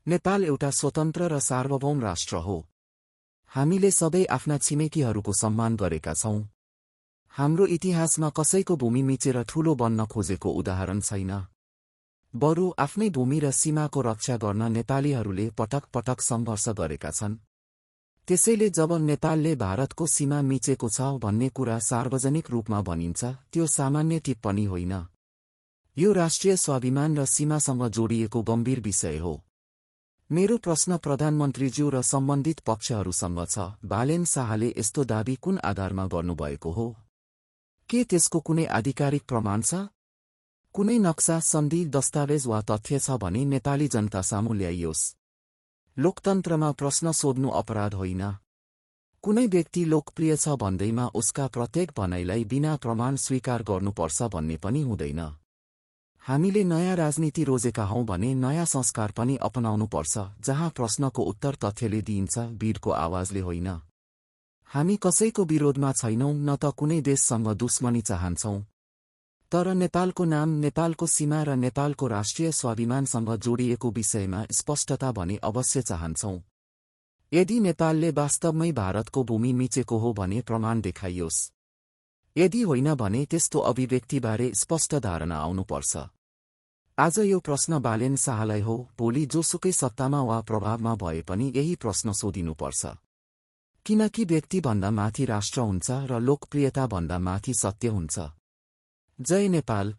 नेपाल एउटा स्वतन्त्र र सार्वभौम राष्ट्र हो। हामीले सबै आफ्ना छिमेकीहरूको सम्मान गरेका छौं। हाम्रो इतिहासमा कसैको भूमि मिचेर ठूलो बन्न खोजेको उदाहरण छैन। बरु आफ्नै भूमि र सीमाको रक्षा गर्न नेपालीहरूले पटक पटक सङ्घर्ष गरेका छन्। त्यसैले जब नेपालले भारतको सीमा मिचेको छ भन्ने कुरा सार्वजनिक रूपमा भनिन्छ, त्यो सामान्य टिप्पणी होइन। यो राष्ट्रिय स्वाभिमान र सीमासँग जोडिएको गम्भीर विषय हो। मेरो प्रश्न प्रधानमन्त्रीज्यू र सम्बन्धित पक्षहरूसँग छ, बालेन शाहले यस्तो दाबी कुन आधारमा गर्नुभएको हो? के त्यसको कुनै आधिकारिक प्रमाण छ? कुनै नक्सा, सन्धि, दस्तावेज वा तथ्य छ भने नेपाली जनता सामु ल्याइयोस्। लोकतन्त्रमा प्रश्न सोध्नु अपराध होइन। कुनै व्यक्ति लोकप्रिय छ भन्दैमा उसका प्रत्येक भनाइलाई बिना प्रमाण स्वीकार गर्नुपर्छ भन्ने पनि हुँदैन। हामीले नयाँ राजनीति रोजेका हौं भने नयाँ संस्कार पनि अपनाउनुपर्छ, जहाँ प्रश्नको उत्तर तथ्यले दिइन्छ, वीरको आवाजले होइन। हामी कसैको विरोधमा छैनौं, न त कुनै देशसँग दुश्मनी चाहन्छौं। तर नेपालको नाम, नेपालको सीमा र नेपालको राष्ट्रिय स्वाभिमानसँग जोडिएको विषयमा स्पष्टता भने अवश्य चाहन्छौं। यदि नेपालले वास्तवमै भारतको भूमि मिचेको हो भने प्रमाण देखाइयोस्। यदि होइन भने त्यस्तो अभिव्यक्तिबारे स्पष्ट धारणा आउनुपर्छ। आज यो प्रश्न बालेन शाहलाई हो, भोलि जोसुकै सत्तामा वा प्रभावमा भए पनि यही प्रश्न सोधिनुपर्छ। किनकि व्यक्तिभन्दा माथि राष्ट्र हुन्छ र लोकप्रियताभन्दा माथि सत्य हुन्छ। जय नेपाल।